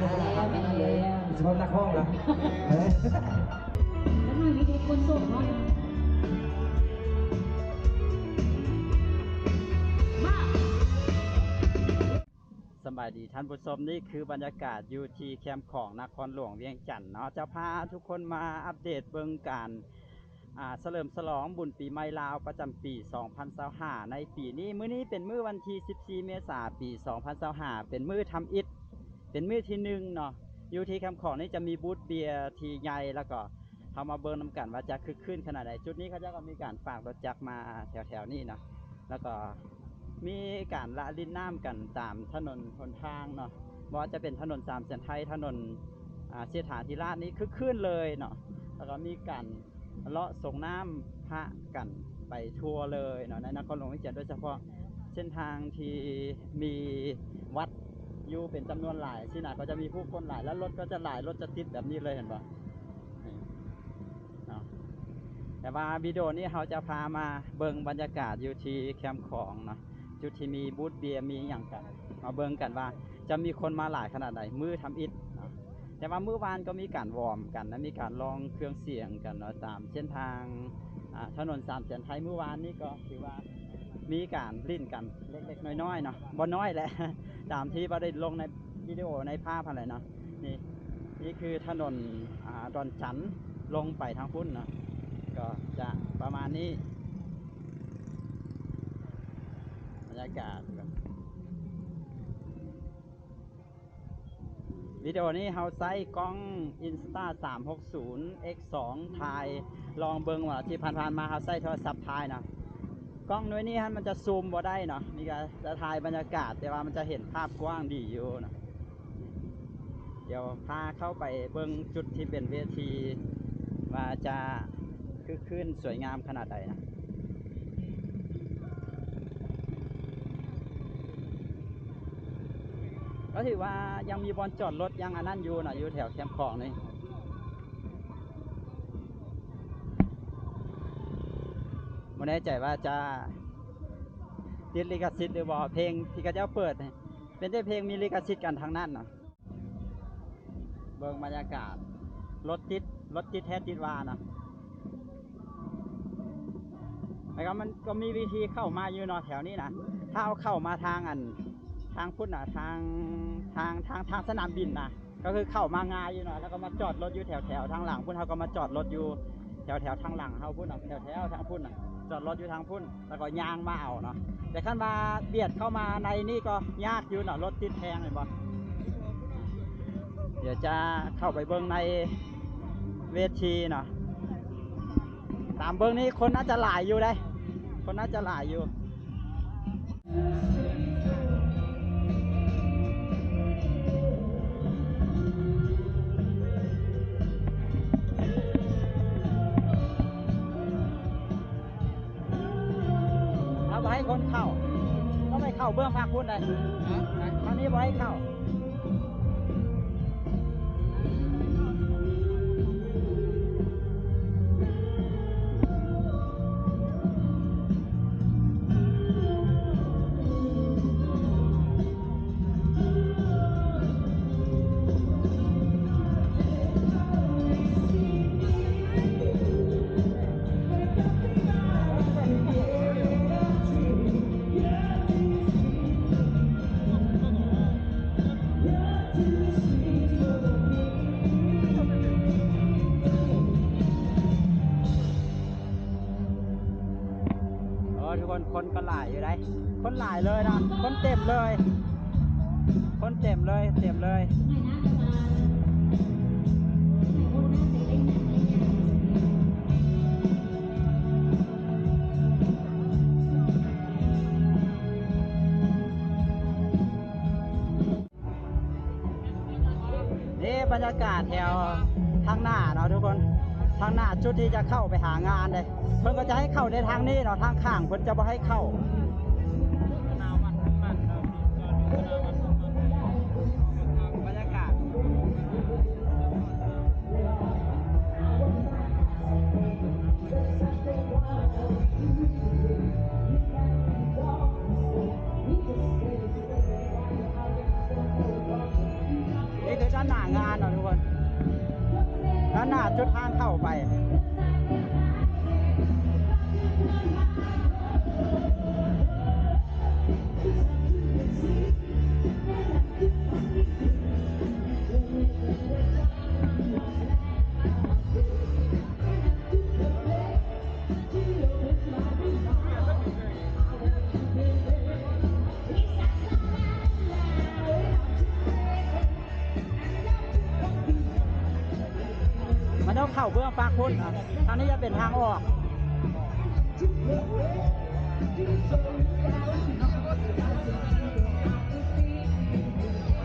ແລ້ວ ແມ່ນແລ້ວ ສະເພາະນັກຮ້ອງນະ ເອີ ແລ້ວໜ້ອຍມີແຕ່ຄົນໂສດເນາະ ມາ. ສະບາຍດີທ່ານຜູ້ຊົມ, ນີ້ຄືບັນຍາກາດຢູ່ທີ່ແຄມຂອງນະຄອນຫຼວງວຽງຈັນເນາະ. ຈະພາທຸກຄົນມາອັບເດດເບິ່ງການ ອ່າ ສະເຫຼີມສະຫຼອງບຸນປີໃໝ່ລາວປະຈຳປີສອງພັນຊາວຫ້າ ໃນປີນີ້. ມື້ນີ້ເປັນມື້ວັນທີສິບສີ່ ເມສາ ປີສອງພັນຊາວຫ້າ ເປັນມື້ທຳອິດ ເປັນມື້ທີໜຶ່ງເນາະ. ຢູ່ທີ່ແຄມຂອງນີ້ຈະມີບູດເບຍທີ່ໃຫຍ່ ແລ້ວກໍເຮົາມາເບິ່ງນຳກັນວ່າຈະຄຶກຄື້ນຂະໜາດໃດ. ຈຸດນີ້ເຂົາເຈົ້າກໍມີການຝາກລົດຈັກມາແຖວໆນີ້ເນາະ ແລ້ວກໍມີການລະຫຼິ້ນນ້ຳກັນຕາມຖະໜົນຫົນທາງເນາະ, ບໍ່ວ່າຈະເປັນຖະໜົນສາມແສນໄທ, ຖະໜົນ ອ່າ ເສດຖາທິລາດນີ້ຄຶກຄື້ນເລີຍເນາະ, ແລ້ວກໍມີການ ເລາະສົງນ້ຳພະກັນໄປທົ່ວເລີຍເນາະ ໃນນະຄອນຫຼວງວຽງຈັນ, ໂດຍສະເພາະເສັ້ນທາງທີ່ມີວັດຢູ່ເປັນຈຳນວນຫຼາຍຊີ້ນະ, ກໍຈະມີຜູ້ຄົນຫຼາຍ ແລ້ວລົດກໍຈະຫຼາຍ, ລົດຈະຕິດແບບນີ້ເລີຍ ເຫັນບໍ່ ນີ້ເນາະ. ແຕ່ວ່າວິດີໂອນີ້ເຮົາຈະພາມາເບິ່ງບັນຍາກາດຢູ່ທີ່ແຄມຂອງເນາະ. ຈຸດທີ່ມີບູດເບຍ ມີຫຍັງກັນ ມາເບິ່ງກັນວ່າຈະມີຄົນມາຫຼາຍຂະໜາດໃດ ມື້ທຳອິດເນາະ. ແຕ່ວ່າມື້ວານກໍມີການວອມກັນນະ, ມີການລອງເຄື່ອງສຽງກັນເນາະ ຕາມເສັ້ນທາງ ອ່າ ຖະໜົນສາມແສນໄທ. ມື້ວານນີ້ກໍຖືວ່າມີການຫຼິ້ນກັນເລັກໆນ້ອຍໆເນາະ, ບໍ່ນ້ອຍແຫຼະ ຕາມທີ່ວ່າໄດ້ລົງໃນວິດີໂອໃນພາບຫັ້ນແຫຼະເນາະ. ນີ້ ນີ້ຄືຖະໜົນ ອ່າ ດອນຈັນ ລົງໄປທາງພຸ້ນເນາະ, ກໍຈະປະມານນີ້ ບັນຍາກາດ. ວິດີໂອນີ້ເຮົາໃຊ້ກ້ອງ Insta ສາມຫົກສູນ ເອັກສອງ ຖ່າຍ, ລອງເບິ່ງວ່າທີ່ຜ່ານໆມາເຮົາໃຊ້ໂທລະສັບຖ່າຍນະ. ກ້ອງໜ່ວຍນີ້ຫັ້ນມັນຈະຊູມບໍ່ໄດ້ເນາະ, ນີ້ກໍຈະຖ່າຍບັນຍາກາດ ແຕ່ວ່າມັນຈະເຫັນພາບກວ້າງດີຢູ່ເນາະ. ດຽວພາເຂົ້າໄປເບິ່ງຈຸດທີ່ເປັນເວທີ ວ່າຈະຄຶກຄື້ນສວຍງາມຂະໜາດໃດນະ. ກໍຖືວ່າຍັງມີບ່ອນຈອດລົດຍັງອັນນັ້ນຢູ່ເນາະ ຢູ່ແຖວແຄມຂອງນີ້. ບໍ່ແນ່ໃຈວ່າຈະຕິດລິຂະສິດຫຼືບໍ່, ເພງທີ່ເຂົາເຈົ້າເປີດນີ້ ເປັນແຕ່ເພງມີລິຂະສິດກັນທັງນັ້ນເນາະ. ເບິ່ງບັນຍາກາດ ລົດຕິດ, ລົດຕິດແທ້ຕິດວ່ານະ. ແລ້ວກໍມັນກໍມີວິທີເຂົ້າມາຢູ່ເນາະ ແຖວນີ້ນະ. ຖ້າເຮົາເຂົ້າມາທາງອັນ ທາງພຸ້ນນະ, ທາງ ທາງ ທາງ ທາງສະໜາມບິນນະ, ກໍຄືເຂົ້າມາງ່າຍຢູ່ເນາະ. ແລ້ວກໍມາຈອດລົດຢູ່ແຖວໆທາງຫຼັງພຸ້ນ, ເຮົາກໍມາຈອດລົດຢູ່ແຖວໆທາງຫຼັງເຮົາພຸ້ນນະ, ແຖວໆທາງພຸ້ນນະ, ຈອດລົດຢູ່ທາງພຸ້ນ. ແລ້ວກໍຍ່າງມາເອົາເນາະ. ແຕ່ຄັນວ່າບຽດເຂົ້າມາໃນນີ້ກໍຍາກຢູ່ເນາະ, ລົດຕິດແຮງ ເຫັນບໍ່? ດຽວຈະເຂົ້າໄປເບິ່ງໃນເວທີເນາະ. ຕາມເບິ່ງນີ້ຄົນໜ້າຈະຫຼາຍຢູ່ເດ້, ຄົນໜ້າຈະຫຼາຍຢູ່. ເຮົາບໍ່ໃຫ້ຄົນເຂົ້າ, ຕ້ອງໄປເຂົ້າເບື້ອງພາກພຸ້ນໄດ໋. ທາງນີ້ບໍ່ໃຫ້ເຂົ້າ. ເອີ ທຸກຄົນ ຄົນກໍຫຼາຍຢູ່ໃດ໋ ຄົນຫຼາຍເລີຍນະ ຄົນເຕັມເລີຍ ຄົນເຕັມເລີຍ ເຕັມເລີຍ. ນີ້ບັນຍາກາດແຖວທາງໜ້າເນາະທຸກຄົນ ທາງໜ້າຈຸດທີ່ຈະເຂົ້າໄປຫາງານເດ້ ເພິ່ນກໍຈະໃຫ້ເຂົ້າໃນທາງນີ້ເນາະ ທາງຂ້າງເພິ່ນຈະບໍ່ໃຫ້ເຂົ້າ. ບັນຍາກາດ ນີ້ຄື ດ້ານໜ້າງານເນາະທຸກຄົນ ດ້ານໜ້າຈຸດທາງເຂົ້າໄປ. ມັນຕ້ອງເຂົ້າເບື້ອງຟາກພຸ້ນ ທາງນີ້ຈະເປັນທາງອອກ.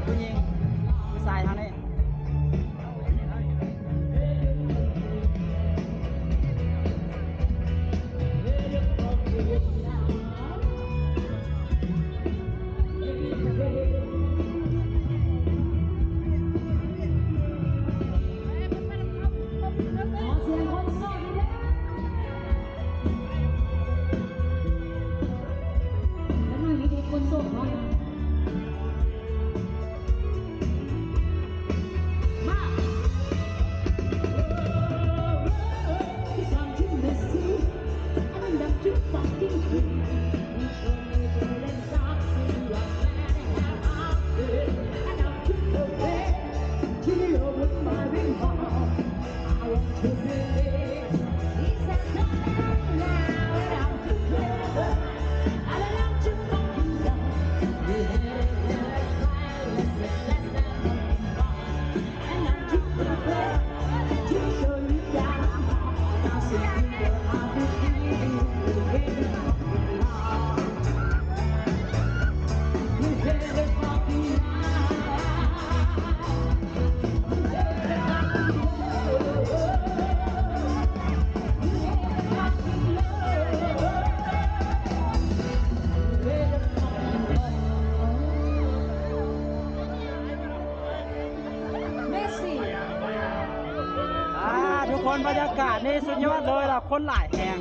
ຜູ້ຍິງ ຜູ້ຊາຍທາງນີ້. ຂໍສຽງຄົນໂສດໜ້ອຍເດີ. ຈັກໜ້ອຍມີແຕ່ຄົນໂສດເນາະ. ມາ ອ່າ ທຸກຄົນ ບັນຍາກາດນີ້ສຸດຍອດເລີຍລະ ຄົນຫຼາຍແຮງ.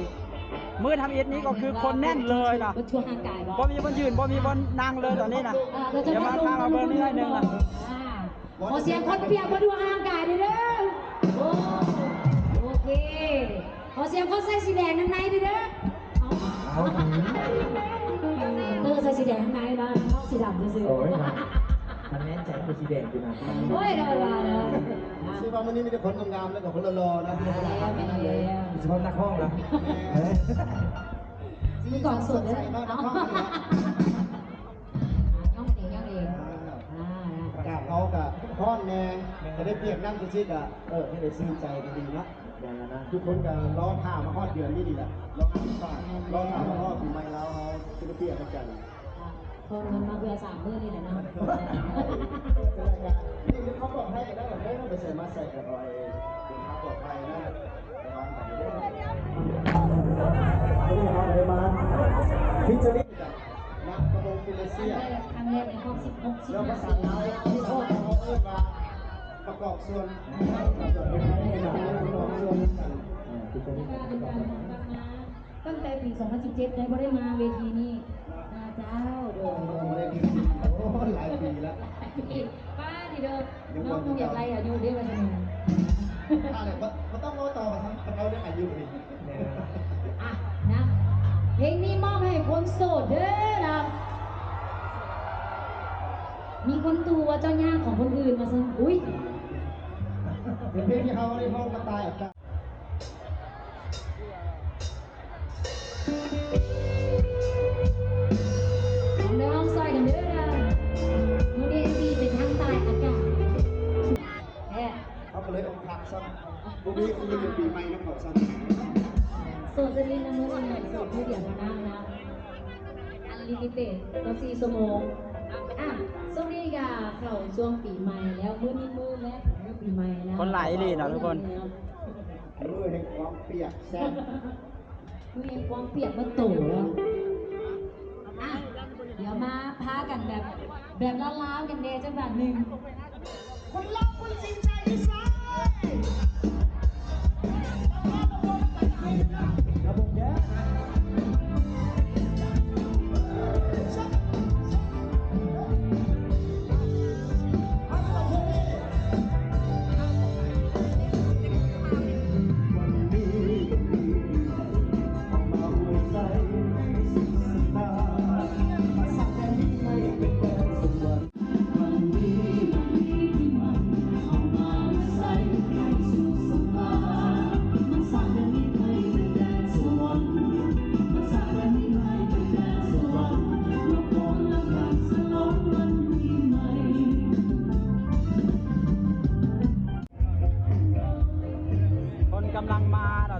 ມື້ທຳອິດນີ້ກໍຄືຄົນແໜ້ນເລີຍນະ ບໍ່ມີບ່ອນຢືນ ບໍ່ມີບ່ອນນັ່ງເລີຍຕອນນີ້ນະ. ດຽວມາ ພາມາເບິ່ງນີ້ໜ້ອຍໜຶ່ງນະ. ຂໍສຽງຄົນປຽກມາດູຮ່າງກາຍເດີ. ໂອ້ ໂອເຄ ຂໍສຽງຄົນໃສ່ສີແດງທາງໃນເດີ. ເອົາ ເອີ ໃສ່ສີແດງທາງໃນເນາະ ນອກສີດຳຊື່ໆ. ໂອ້ຍ ມັນແມ່ນໃຈ ເປັນສີແດງຢູ່ນະ. ໂອ້ຍ ດອຍວ່າເດີ ຊື່ວ່າມື້ນີ້ມີແຕ່ຄົນງາມໆ ແລ້ວກໍຄົນຫຼໍ່ໆ ນະ. ແມ່ນແລ້ວ ສະພາບນັກຮ້ອງນະ. ມີກອງສົດເດີ ເອົາ ຮ້ອງເອງ ຮ້ອງເອງ. ອາ ອາ ອາກາດເຮົາກະຮ້ອນແດ່ ກະໄດ້ປຽກນ້ຳຈັ່ງຊີ້ກະ ເອີ ເຮັດໃຫ້ຊື່ນໃຈກະດີເນາະ. ທຸກຄົນກະລໍຖ້າມາຮອດເດືອນນີ້ນີ້ແຫຼະ ລໍຖ້າມາຮອດປີໃໝ່ລາວເຮົາ ຊິໄດ້ປຽກນຳກັນ. ອາ ເພິ່ນ ເພິ່ນມາເພື່ອສາມມື້ນີ້ແຫຼະເນາະ. ເປັນໄງກະ ນີ້ເປັນຄວາມປອດໄພກະໄດ້ ໄດ້ນຳໄປໃສມາໃສກະຂໍໃຫ້ເປັນຄວາມປອດໄພນະ ລະວັງກັນເດີ. ມື້ນີ້ເຮົາໄດ້ມາ featuring ນະ ກະໂປງ Philadelphia ຄັ້ງແລກໃນຮອບສິບຫົກ ສິບຫ້າປີ ລະພາສາລາວເຮົາເອີ້ນວ່າ ປະກອບສ່ວນ ປະກອບສ່ວນກັນ. ເປັນການ ເປັນການ ຕັ້ງແຕ່ປີສອງພັນສິບເຈັດ ໄດ້ບໍ່ໄດ້ມາເວທີນີ້. ອາ ເຈົ້າ ໂດຍ ໂດຍ ໂອ້ ຫຼາຍປີລະ ຫຼາຍປີ ປ້າ ນີ້ເດີ ນ້ອງ ນ້ອງຢາກໄລ່ອາຍຸເດ້ວ່າຊັ້ນ. ອ່າ ແລ້ວ ບໍ່ ບໍ່ຕ້ອງເວົ້າຕໍ່ ເວົ້າເລື່ອງອາຍຸນີ້. ອ່ະ ນະ ເພງນີ້ມອບໃຫ້ຄົນໂສດເດີລະ ມີຄົນຕູວ່າເຈົ້າຍາກຂອງຄົນອື່ນວ່າຊັ້ນ. ອຸ້ຍ ເປັນເພງທີ່ເຮົາໄດ້ຮ້ອງກັບຕາຍອາກາດ. ເຮົາໄດ້ຮ້ອງຊ່ອຍກັນເດີ ມື້ນີ້ເອັມວີເປັນທາງໃຕ້ອາກາດແທ້ ເຮົາກໍເລີຍອົກຫັກຊ້ຳ ບໍ່ມີຄືປີໃໝ່ນຳເຂົາຊ້ຳ. ໂສດສະໜິດນະ ມື້ນີ້ໂສດຜູ້ດຽວເທົ່ານັ້ນນະ unlimited ຊາວສີ່ຊົ່ວໂມງ. ອ່ະ ຊ່ວງນີ້ກະເຂົ້າຊ່ວງປີໃໝ່ແລ້ວ ມື້ນີ້ມື້ແລກຂອງມື້ປີໃໝ່ນະ ຄົນຫຼາຍອີ່ຫຼີເນາະທຸກຄົນ. ມື້ແຫ່ງຄວາມປຽກແຊບ ມີຄວາມປຽກໝົດໂຕ. ອ່ະ ດຽວມາພາກັນແບບ ແບບລາວໆກັນແດ່ຈັກບາດໜຶ່ງ. ຄົນລາວຄົນຈິງໃຈທີ່ໃສ ລະບົບແດນ.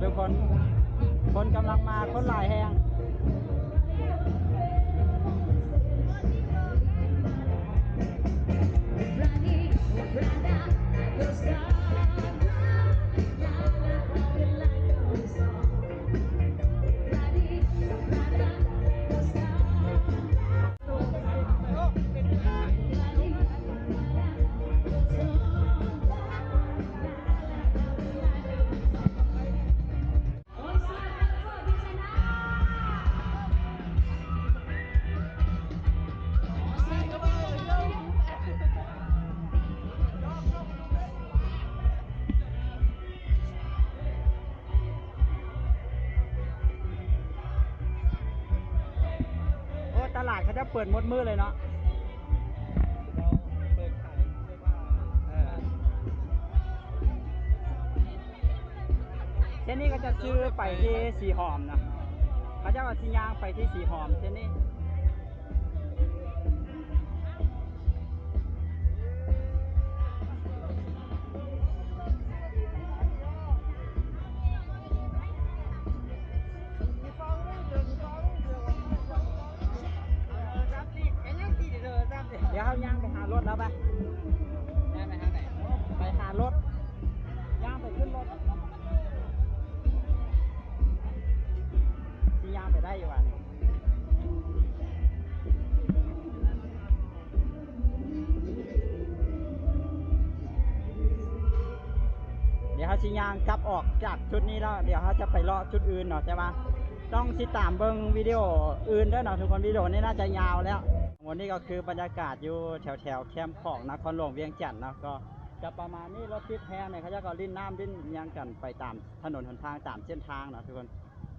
ທຸກຄົນ ຄົນກຳລັງມາ ຄົນຫຼາຍແຮງ.ໂອ້ ຕະຫຼາດເຂົາເຈົ້າເປີດໝົດມື້ເລີຍເນາະ. ເອີ ເສັ້ນນີ້ກໍຈະຊື່ໄປທີ່ສີຫອມນະ, ເຂົາເຈົ້າວ່າຊິຍ່າງໄປທີ່ສີຫອມເສັ້ນນີ້. ດຽວເຮົາຍ່າງໄປຫາລົດແລ້ວໄປ. ຍ່າງໄປທາງໃດ? ໄປຫາລົດ, ຍ່າງໄປຂຶ້ນລົດ. ຊິຍ່າງໄປໄດ້ຢູ່ຫວານີ້? ດຽວເຮົາຊິຍ່າງກັບອອກຈາກຈຸດນີ້ແລ້ວ, ດຽວເຮົາຈະໄປເລາະຈຸດອື່ນເນາະ, ແຕ່ວ່າຕ້ອງຕິດຕາມເບິ່ງວິດີໂອອື່ນເດີເນາະທຸກຄົນ. ວິດີໂອນີ້ໜ້າຈະຍາວແລ້ວ. ວັນນີ້ກໍຄືບັນຍາກາດຢູ່ແຖວໆແຄມຂອງນະຄອນຫຼວງວຽງຈັນເນາະ, ກໍຈະປະມານນີ້. ລົດຕິດແຮງນີ້ ເຂົາເຈົ້າກໍຫຼິ້ນນ້ຳຫຼິ້ນຫຍັງກັນໄປຕາມຖະໜົນຫົນທາງ ຕາມເສັ້ນທາງເນາະທຸກຄົນ.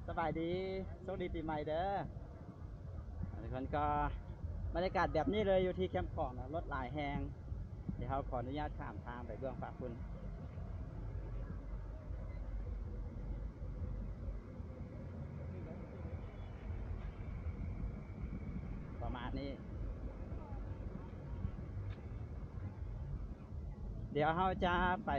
ສະບາຍດີ ໂຊກດີປີໃໝ່ເດີ. ທຸກຄົນ ກໍບັນຍາກາດແບບນີ້ເລີຍ ຢູ່ທີ່ແຄມຂອງນະ, ລົດຫຼາຍແຮງ. ດຽວເຮົາຂໍອະນຸຍາດຂ້າມທາງໄປເບື້ອງຟາກພຸ້ນ. ປະມານນີ້. ດຽວເຮົາຈະໄປ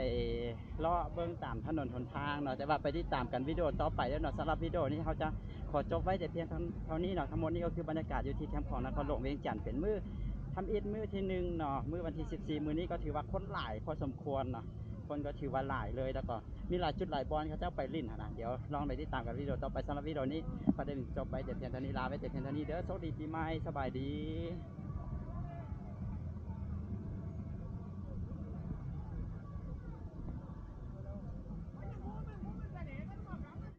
ເລາະເບິ່ງຕາມຖະໜົນຫົນທາງເນາະ, ແຕ່ວ່າໄປຕິດຕາມກັນວິດີໂອຕໍ່ໄປເດີເນາະ. ສຳລັບວິດີໂອນີ້ເຮົາຈະຂໍຈົບໄວ້ແຕ່ພຽງເທົ່າ ເທົ່ານີ້ເນາະ. ທັງໝົດນີ້ກໍຄືບັນຍາກາດຢູ່ທີ່ແຄມຂອງນະຄອນຫຼວງວຽງຈັນ ເປັນມື້ທຳອິດມື້ທີໜຶ່ງເນາະ, ມື້ວັນທີສິບສີ່. ມື້ນີ້ກໍຖືວ່າຄົນຫຼາຍພໍສົມຄວນເນາະ, ຄົນກໍຖືວ່າຫຼາຍເລີຍ, ແລ້ວກໍມີຫຼາຍຈຸດຫຼາຍບ່ອນເຂົາເຈົ້າໄປຫຼິ້ນຫັ້ນນະ. ດຽວລອງໄປຕິດຕາມກັນວິດີໂອຕໍ່ໄປ. ສຳລັບວິດີໂອນີ້ ປະເດັນຈົບໄວ້ແຕ່ພຽງເທົ່ານີ້, ລາໄວ້ແຕ່ພຽງເທົ່ານີ້ເດີ. ໂຊກດີປີໃໝ່, ສະບາຍດີ.